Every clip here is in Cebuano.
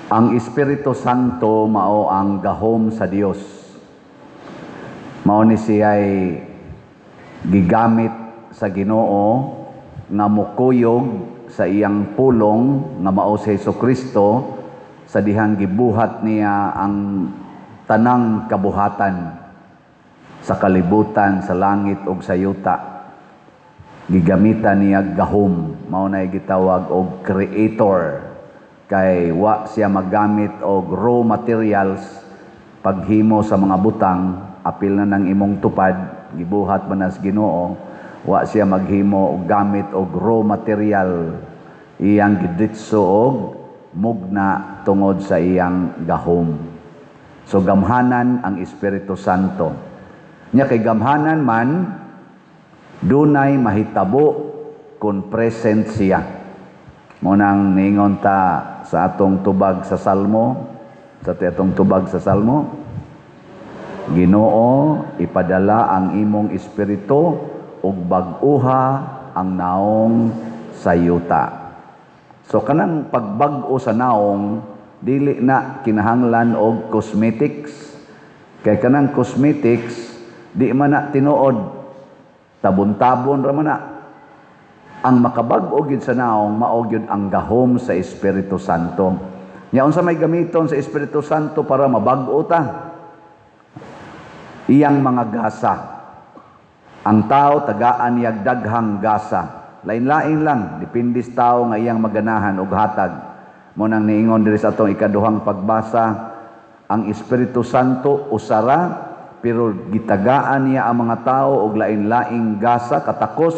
Ang Espiritu Santo mao ang gahom sa Dios. Mao ni siya'y gigamit sa Ginoo nga mukuyog sa iyang pulong nga mao si Hesus Kristo sa dihang gibuhat niya ang tanang kabuhatan sa kalibutan, sa langit ug sa yuta. Gigamitan niya gahom, mao na gitawag og creator, kay wa siya magamit og raw materials paghimo sa mga butang. Apil na ng imong tupad, gibuhat man nas Ginoo. Wa siya maghimo og gamit og raw material, iyang gidritso og mugna tungod sa iyang gahom. So gamhanan ang Espiritu Santo nya. Kay gamhanan man, dunay mahitabo kung present siya. Mao nang ningon ta sa atong tubag sa Salmo, sa atong tubag sa Salmo, "Ginoo, ipadala ang imong espiritu ug bag-uha ang naong sa yuta." So kanang pagbag-o sa naong, dili na kinahanglan og cosmetics. Kay kanang cosmetics, di man na tinuod, tabon-tabon ra man na. Ang makabag-o gyud sa naong, mao gyud ang gahom sa Espiritu Santo. Nya unsa may gamiton sa Espiritu Santo para mabag-o ta? Iyang mga gasa. Ang tao, tagaan niyag daghang gasa. Lain-lain lang, depende sa tao nga iyang maganahan og hatag. Mao nang niingon diri sa atong ikaduhang pagbasa, ang Espiritu Santo usara, pero gitagaan niya ang mga tao og lain-laing gasa, katakos,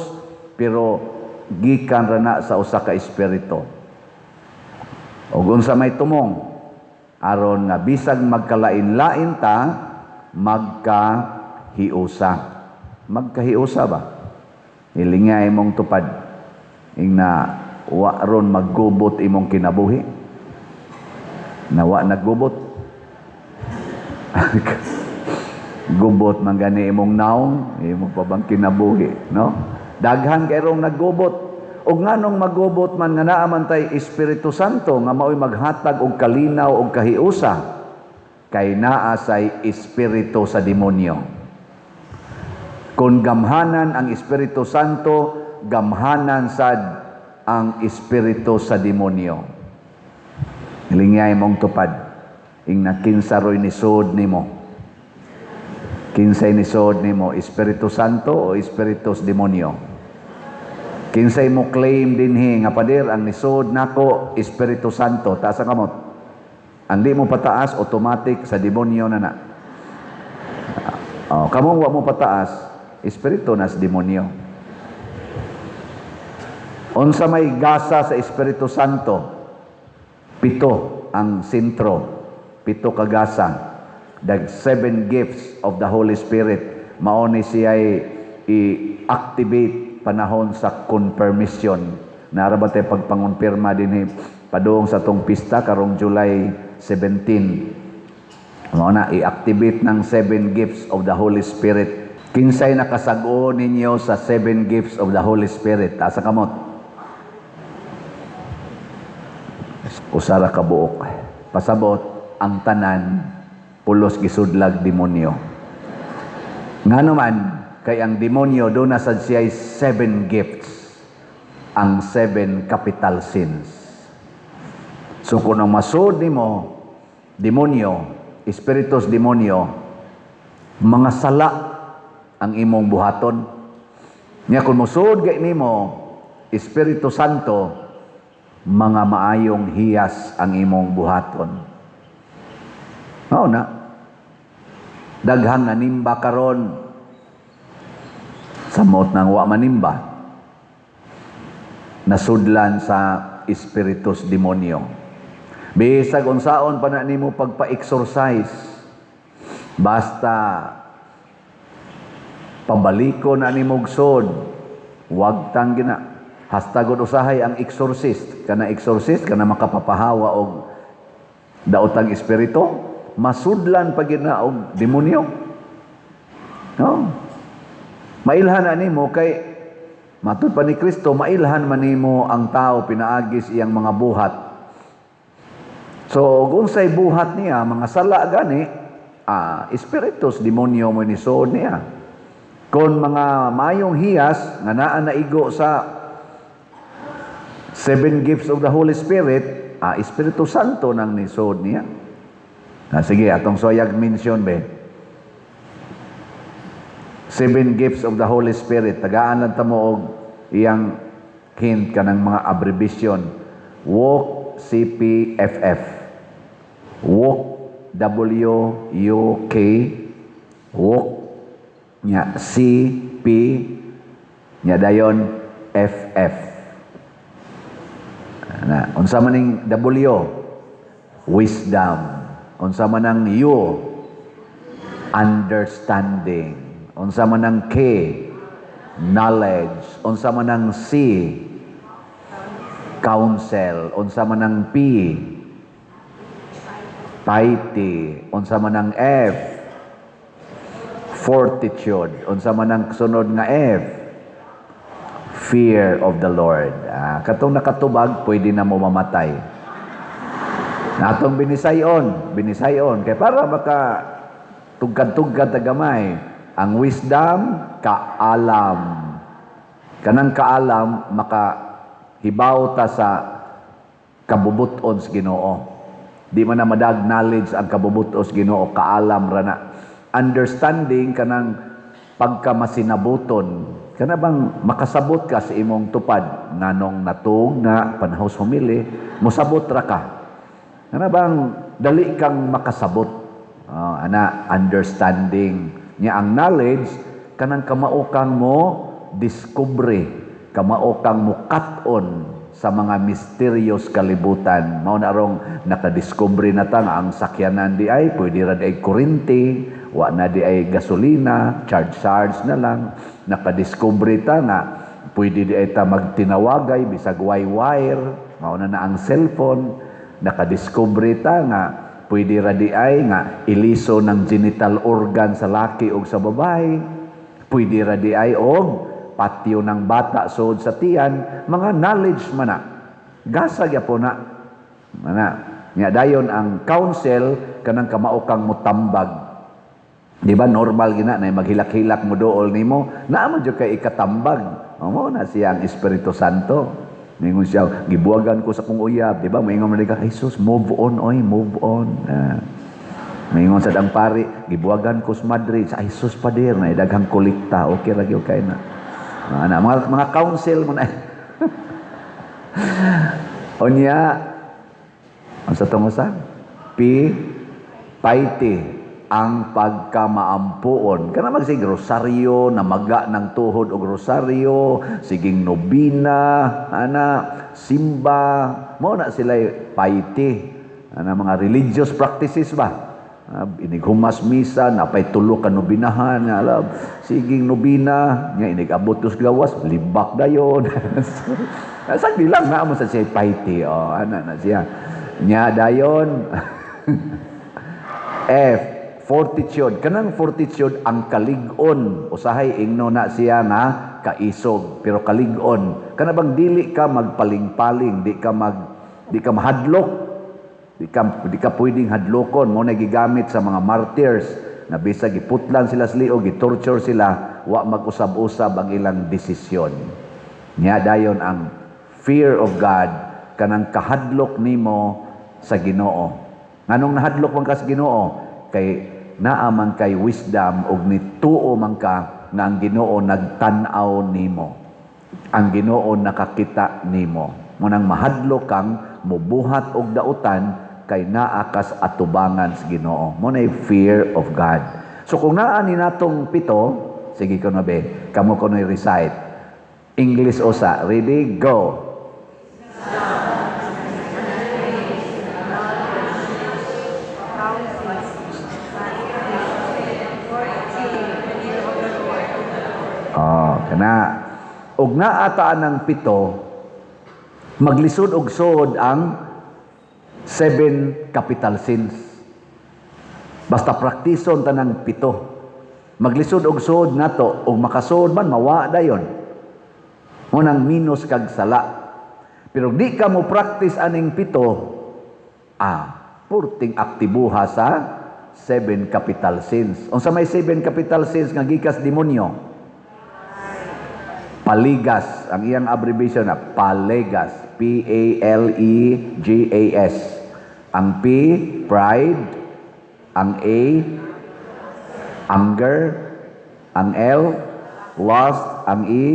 pero gikan ra na sa usa ka espiritu. Og unsa may tumong? Aron nga bisag magkalain-lain ta, magkahiusa. Magkahiusa ba? Hilingay imong tupad. Ingna wa ron maggubot imong kinabuhi. Na wa naggubot. Gubot man gani imong naong, imo pa bang kinabuhi, no? Daghan kay rong naggubot. Og nganong magubot man nga naa man tay Espiritu Santo nga mao'y maghatag og kalinaw og kahiusa? Kay naa say espiritu sa demonyo. Kung gamhanan ang Espiritu Santo, gamhanan sad ang espiritu sa demonyo. Hilingay mong tupad. Ingna kinsa ro'y nisod nimo? Kinsay nisod nimo, Espiritu Santo o espiritu sa demonyo? Kinsay mo claim dinhi nga, "Pader, ang nisod nako Espiritu Santo"? Taas ang kamot. Ang di mo pataas, automatic sa demonyo na na. Oh, kamo wa mo pataas, espiritu na sa demonyo. Unsa may gasa sa Espiritu Santo? Pito ang sentro. Pito ka gasa. The seven gifts of the Holy Spirit. Mao ni siya i-activate panahon sa confirmation. Naa ra ba tay pagpangonpirma dinhi padung sa atong pista karong July 17? Mao na i-activate ng seven gifts of the Holy Spirit. Kinsay nakasag-o ninyo sa seven gifts of the Holy Spirit? Taas ang kamot. Usa ra ka buok. Pasabot, ang tanan pulos gisudlag demonyo. Ngano man? Kay ang demonyo duna sad siya seven gifts, ang seven capital sins. So kung ang masud nimo demonyo, espiritus demonyo, mga sala ang imong buhaton. Nya kung mosud gay nimo Espiritu Santo, mga maayong hiyas ang imong buhaton. Mao na. Daghang nanimba karon, samot nang wa manimba, nasudlan sa espiritus demonyo. Bisag unsaon pa na nimo pagpa-exorcise, basta pabaliko na nimo og sod, wag tang gina. Hastagod usahay ang exorcist, kana exorcist kana makapapahawa og daotang espiritu, masudlan pa gyud na og demonyo. No? Mailhan na nimo kay matud pa ni Kristo, mailhan man nimo ang tao pinaagis iyang mga buhat. So, kung unsay buhat niya, mga sala gani, espiritu sa demonyo mo ni suod niya. Kung mga mayong hiyas, nga naa naigo sa seven gifts of the Holy Spirit, Espiritu Santo nang nisuod niya. Sige, atong soyag mention be. Seven gifts of the Holy Spirit. Tagaan lang ta mo og iyang hint kanang mga abbreviation. WOK CPFF. WOK W U K, WOK nya C P nya dayon FF. Na, unsa man ning W? Wisdom. Unsa man ang U? Understanding. Unsa man ang K? Knowledge. Unsa man ang C? Counsel. Unsa man ang P? Piety. Unsa man ang F? Fortitude. Unsa man ang sunod nga F? Fear of the Lord. Katong nakatubag, pwede na mo mamatay. Natong binisayon, binisayon. Kay para maka tugkad-tugkad ta gamay. Ang wisdom, kaalam. Kanang kaalam, maka hibaw ta sa kabubuton sa Ginoo. Di man na madag knowledge ang kabubuton sa Ginoo, kaalam ra na. Understanding, kanang pagkamasinabuton. Kana bang makasabot ka sa imong tupad nganong natug nga panahos humili, mosabot ra ka. Kana bang dali kang makasabot. Oh, ana, understanding. Nya ang knowledge, kanang kamao kang mo discovery, kamao kang mukat-on sa mga mysterious kalibutan. Mao na arong nakadiscover na ta nga ang sakyanan di ay pwede ra di ay kuryente, wa na di ay gasolina, charge charge na lang. Nakadiscover ta nga pwede di ay ta magtinawagay bisag way wire, mao na na ang cellphone. Nakadiscover ta nga pwede ra di ay nga iliso ng genital organ sa laki o sa babae. Pwede ra di ay og patyo ng bata sud sa tiyan, mga knowledge man na. Gasa gyapon na. Mana. Nya dayon ang counsel, kanang kamao kang mutambag. Di ba normal gina na maghilak-hilak mo dool nimo, naa man jud kay ikatambag. O, mo na siya ang Espiritu Santo. Mingon siya, "Gibuwagan ko sa kong uyab," di ba? Moingon man ka, "Jesus, move on oy, move on." Mingon sa dang pari, "Gibuwagan ko sa Madrid." Sa Jesus, pader na daghang kolekta, okay ra gyud kay na. Mga, mga, mga counsel mo na. Unya, ang sa tungosan, P, piety, ang pagkamaampuon. Kana magsig rosaryo, namaga ng tuhod og rosaryo, siging nobina, ana, simba, mo na sila piety. Ana, mga religious practices ba? Inig humas misa, napay tulo ka nobinahan, nga alam, siging nobina, nga inig abot tos gawas, libak dayon. Sagdi lang na mo sa siya piety, oh, ana na siya. Nya dayon F, fortitude. Kanang fortitude, ang kalig-on. Usahay ingno na siya nga kaisog, pero kalig-on. Kana bang dili ka magpaling-paling, di ka mahadlok. Di ka pwedeng hadlokon mo na gigamit sa mga martyrs na bisag giputlan sila sa liog, gitorture sila, wa mag-usab-usab ang ilang desisyon. Nya dayon ang fear of God, kanang kahadlok nimo sa Ginoo. Nganong nahadlok man ka sa Ginoo? Kay naa man kay wisdom ug nituo man ka nga ang Ginoo nagtan-aw nimo. Ang Ginoo nakakita nimo. Munang mahadlok kang mubuhat og dautan kay naa kas atubangan sa Ginoo. Mo na fear of God. So kung naa ni natong pito, sige ko na be, kamo ko na recite. English usa. Ready? Go. Oh, kana. Og naa ta ng pito, maglisod og suod ang seven capital sins. Basta praktison tanang pito. Maglisod og suod nato og makasuod man, mawa dayon. Munang minus kag sala. Pero di ka mo practice aning pito, Purting aktibuha sa seven capital sins. Unsa may seven capital sins nga gikas demonyo? Paligas. Ang iyang abbreviation na Palegas. Palegas. Ang P, pride. Ang A, anger. Ang L, lust. Ang E,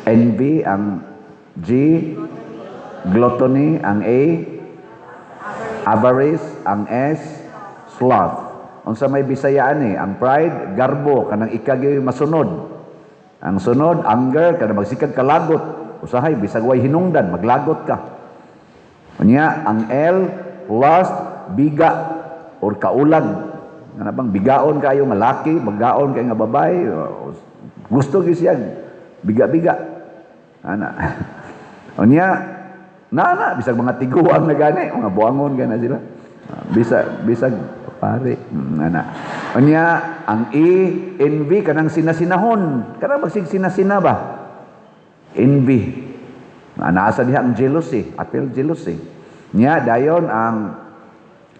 envy. Ang G, gluttony. Ang A, avarice. Ang S, sloth. Unsa may Bisayaan eh? Ang pride, garbo, kanang ikaw masunod. Ang sunod, anger, kanang magsikag kalagot. Usahay, bisag way hinungdan, maglagot ka. Unya, ang L, lust, biga, or kaulag. Nga bang bigaon kayo nga laki, bagaon kayo nga babae, gusto gyud siya biga-biga. Ana. Unya, na bisag mga tiguang na gani, mga buangon gana sila. Bisag bisag pare, ana. Unya, ang E, envy, kanang sinasinahon. Kanang magsig sinasina ba? Envy. Nasa diha ang jealousy, apil jealousy. Nya dayon ang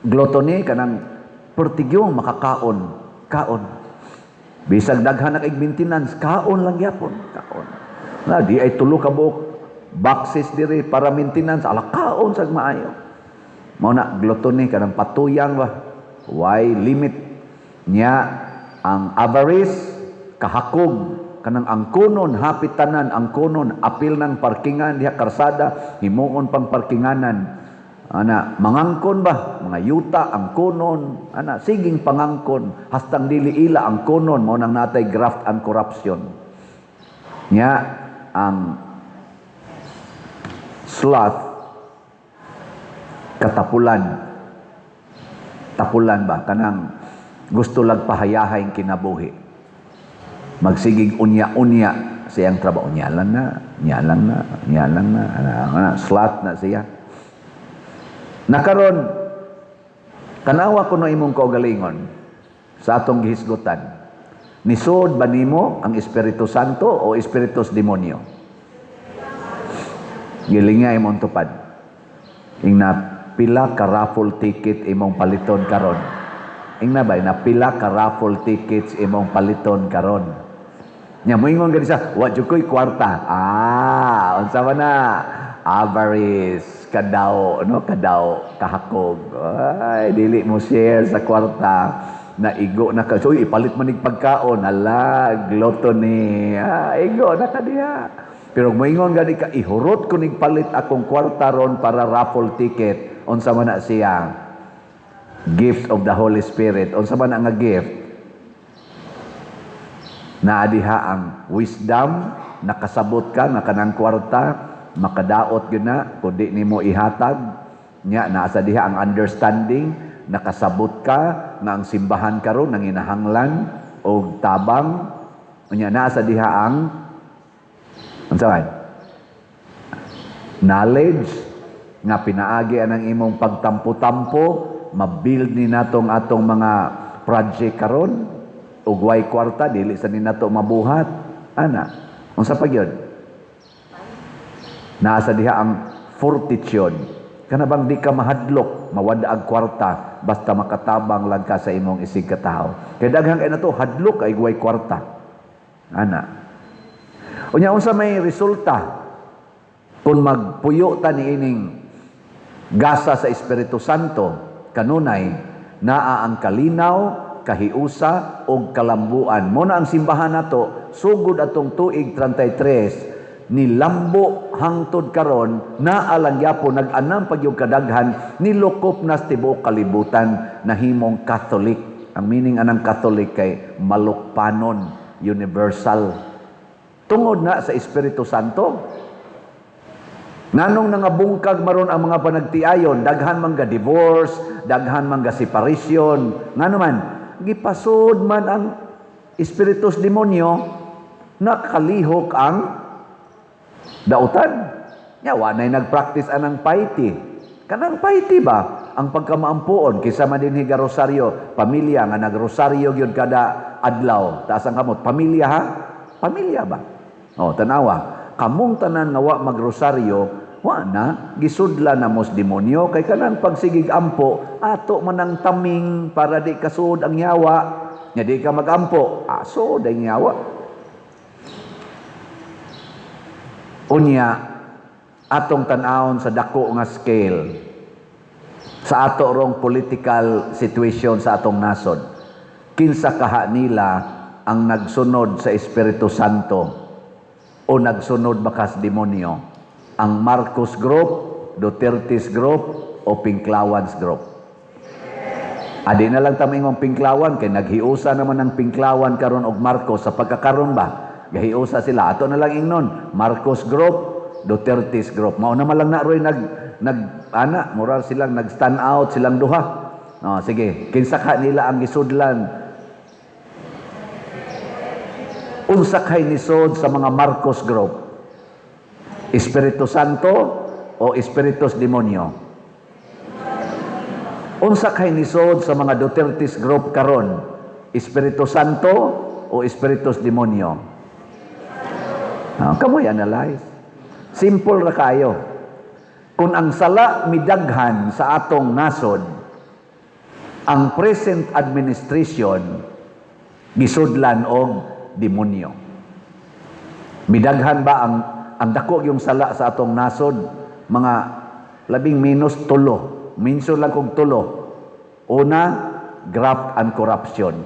gluttony, kanang pertigyong makakaon, kaon. Bisag daghan na kay maintenance, kaon lang gyapon, kaon. Na di ay tulo ka buok boxes diri para maintenance, ala kaon sag maayo. Mao na gluttony, kanang patuyang ba? Why limit nya. Ang avarice, kahakog, kanang angkonon hapit tanan angkonon, apil ng parkingan diha karsada, himuon pang parkinganan, ana. Mangangkon ba, mga yuta angkonon, ana, siging pangangkon hastang dili ila angkonon. Mao nang natay graft and corruption. Nya ang sloth, katapulan, tapulan ba, kanang gusto lag pahayahay kinabuhi, magsigig unya-unya siyang trabaho, unya lang na, unya lang na, unya lang na, ana, ana, sloth na siya. Nakaron, tanawa ko no imong kaugalingon sa atong gihisgutan. Nisod ba nimo ang Espiritu Santo o espiritus demonyo? Gilinga imong tupad. Ingna pila ka raffle ticket imong paliton karon? Ingna ba, na pila ka raffle tickets imong paliton karon? Nya moingon gani sa, "Wa jud ko'y kwarta." Ah, unsa man na? Avarice, kadaw, no? Kadaw, kahakog. Ay, dili mo share sa kwarta. Naigo na ka. So, ipalit man nig pagkaon. Ala, gluttony. Ah, igo na ka diha. Pero moingon gani ka, "Ihurot ko nig palit akong kwarta ron para raffle ticket." Unsa man na siya? Gift of the Holy Spirit. Unsa man ang nga gift? Naa diha ang wisdom, nakasabot ka nga kanang kwarta makadaot gyud na kung di nimo ihatag. Nya naa sa diha ang understanding, nakasabot ka nga ang simbahan karon nanginahanglan og tabang. Nya naa sa diha ang unsa man? Knowledge nga pinaagi ang imong pagtampo-tampo, mabuild ni natong atong mga project karon ug way kwarta dili sa ni nato mabuhat, ana. Unsa pa gyud? Naa sa diha ang fortitude, kana bang di ka mahadlok mawad ang kwarta basta makatabang lang ka sa imong isig katawo, kay daghan kay nato hadlok ay way kwarta, ana. Unya, unsa may resulta kung magpuyo ta niining gasa sa Espiritu Santo kanunay? Naa ang kalinaw, kahiusa ug kalambuan. Mo na ang simbahan nato sugod atong tuig 33 nilambo hangtod karon, naa lang gyapon, nag-anam pag yung kadaghan, nilukop na sa tibuok kalibutan, nahimong Catholic. Ang meaning anang Catholic kay malukpanon, universal, tungod na sa Espiritu Santo. Nganong nangabungkag maron ang mga panagtiayon, daghan man ga divorce, daghan man ga separation? Ngano man, gipasod man ang espiritus demonyo, nakalihok ang dautan. Nya wa nay nagpractice anang piety. Kanang piety ba? Ang pagkamaampuon kaysa man dinhi ga rosaryo, pamilya nga nagrosaryo gyud kada adlaw. Taas ang kamot, pamilya ha? Pamilya ba? Oh, tanawa. Kamong tanan nga wa magrosaryo, Wa na, gisudla na mos demonyo kay kanang pagsigig ampo, ato man ang taming para di kasud ang yawa. Nya di ka magampo, aso day yawa. Unya, atong tan-awon sa dako nga scale sa ato rong political situation sa atong nasod. Kinsa kaha nila ang nagsunod sa Espiritu Santo o nagsunod bakas demonyo? Ang Marcos Group, Duterte's Group, o Pinklawans Group? Adi na lang tamingong Pinklawan kay naghiusa naman ang Pinklawan karon og Marcos sa pagkakaron ba? Gahiusa sila. Ato na lang ingnon, Marcos Group, Duterte's Group. Mao na man lang na roy nag nag ana, moral silang nag stand out silang duha. Oh, sige, kinsa ka nila ang gisudlan? Unsa kay nisod sa mga Marcos Group? Espiritu Santo o Espiritus Demonyo? Unsa kay nisod sa mga Duterte's Group karon? Espiritu Santo o Espiritus Demonyo? Ah, kamoy analyze. Simple ra kayo. Kung ang sala midaghan sa atong nasod, ang present administration gisudlan og demonyo. Midaghan ba ang dako yung sala sa atong nasod? Mga labing minus tulo. Minso lang kog tulo. Una, graft and corruption.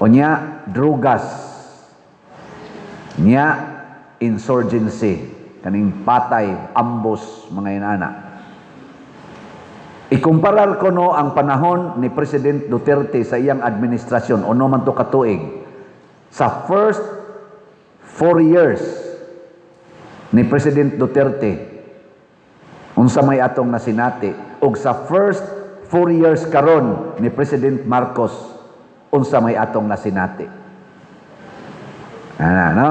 Unya, drugas. Nya, insurgency. Kaning patay, ambos, mga inana. Ikumparar ko no ang panahon ni President Duterte sa iyang administrasyon, uno man to katuig, sa first 4 years ni President Duterte, unsa may atong nasinati, ug sa first 4 years karon ni President Marcos, unsa may atong nasinati. Ana, no?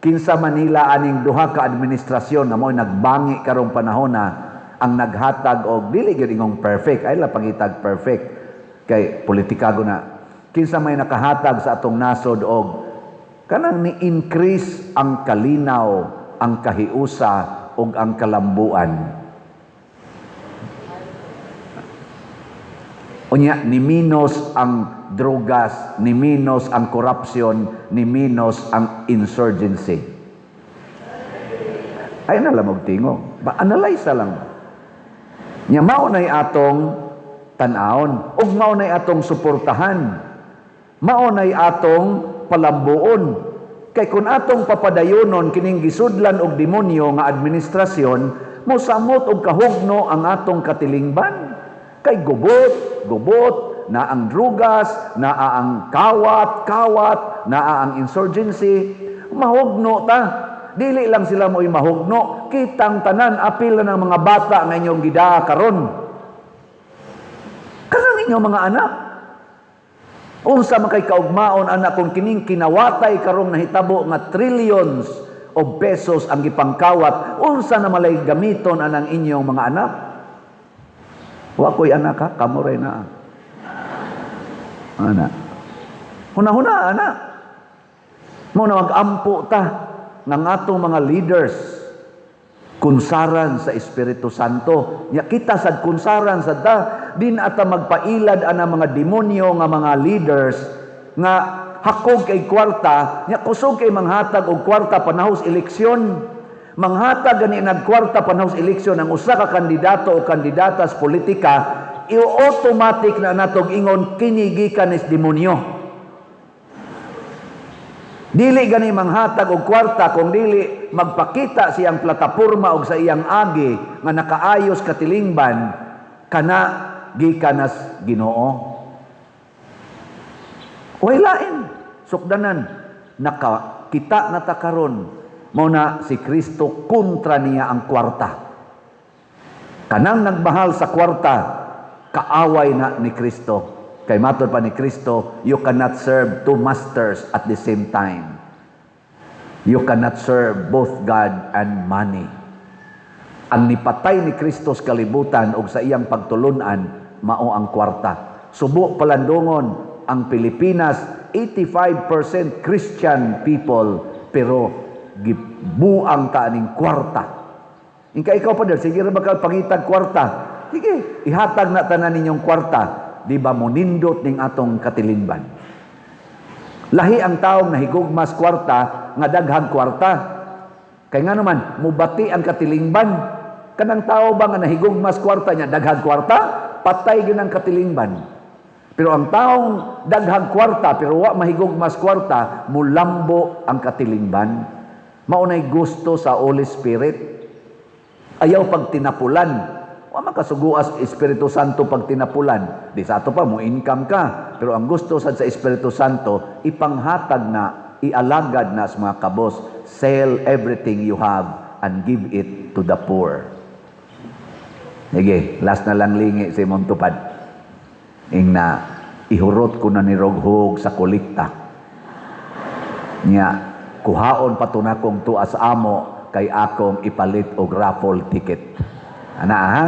Kinsa Manila aning duha ka administrasyon na mo'y nagbangi karong panahon na ang naghatag og dili gyud ingong perfect ay la pangitag perfect kay politika na. Kinsa may nakahatag sa atong nasod og kanang ni-increase ang kalinaw, ang kahiusa ug ang kalambuan? Unya, ni minus ang drogas, ni minus ang corruption, ni minus ang insurgency. Ay na lang tingo. Ba analyze lang. Nya mao nay atong tan-awon ug mao nay atong suportahan. Mao nay atong palambuon. Kay kung atong papadayonon kining gisudlan og demonyo nga administrasyon, mosamot og kahugno ang atong katilingban. Kay gubot, gubot, na ang drugas, na ang kawat, kawat, na ang insurgency, mahugno ta. Dili lang sila mo'y mahugno, kitang tanan apil na ng mga bata nga inyong gidaa karon. Kanang inyong mga anak. Unsa man kay kaugmaon anak kung kining kinawatay karong nahitabo nga trillions of pesos ang gipangkawat, unsa na malay gamiton anang inyong mga anak? Wa ko'y anak ha, kamo ray na. Ana. Huna-huna ana. Mo na mag-ampo ta ng atong mga leaders kunsaran sa Espiritu Santo. Nya kita sad kunsaran sad ta, din ata magpailad ana mga demonyo nga mga leaders nga hakog kay kwarta, nya kusog kay manghatag og kwarta panahos eleksyon. Manghatag gani nagkwarta panahos eleksyon ang usa ka kandidato o kandidata sa politika, i-automatic na natog ingon kini gikan is demonyo. Dili gani manghatag og kwarta kung dili magpakita siyang plataporma og sa iyang agi nga nakaayos katilingban kana gikan nas Ginoo. Way lain sukdanan nakakita na ta karon mao na si Kristo kontra niya ang kwarta. Kanang nagmahal sa kwarta kaaway na ni Kristo. Kay matod pa ni Kristo, you cannot serve two masters at the same time. You cannot serve both God and money. Ang nipatay ni Kristo sa kalibutan og sa iyang pagtulunan, mao ang kwarta. Subo palandungon ang Pilipinas, 85% Christian people, pero gibuang ta aning kwarta. Ingka ikaw pa, sige ra ba ka pangitag kwarta? Sige, ihatag na tanan ninyong kwarta. Di ba monindot ning atong katilingban? Lahi ang taong nahigugmas kwarta nga daghang kwarta. Kay nga naman, mubati ang katilingban. Kanang tao ba nga nahigugmas kwarta niya, daghang kwarta, patay gyud ang katilingban. Pero ang taong daghang kwarta pero wa mahigugmas kwarta, mulambo ang katilingban. Mao nay gusto sa Holy Spirit. Ayaw pag tinapulan. Wa man kasugoas Espiritu Santo pag tinapulan. Di sa ato pa mo income ka. Pero ang gusto sad sa Espiritu Santo, ipanghatag na, ialagad na sa mga kabos. Sell everything you have and give it to the poor. Sige, last na lang lingi sa imong tupad. Ing na, ihurot ko na ni Roghog sa kolekta. Nya, kuhaon pa to nakong tuas amo kay akong ipalit og raffle ticket. Ana ha?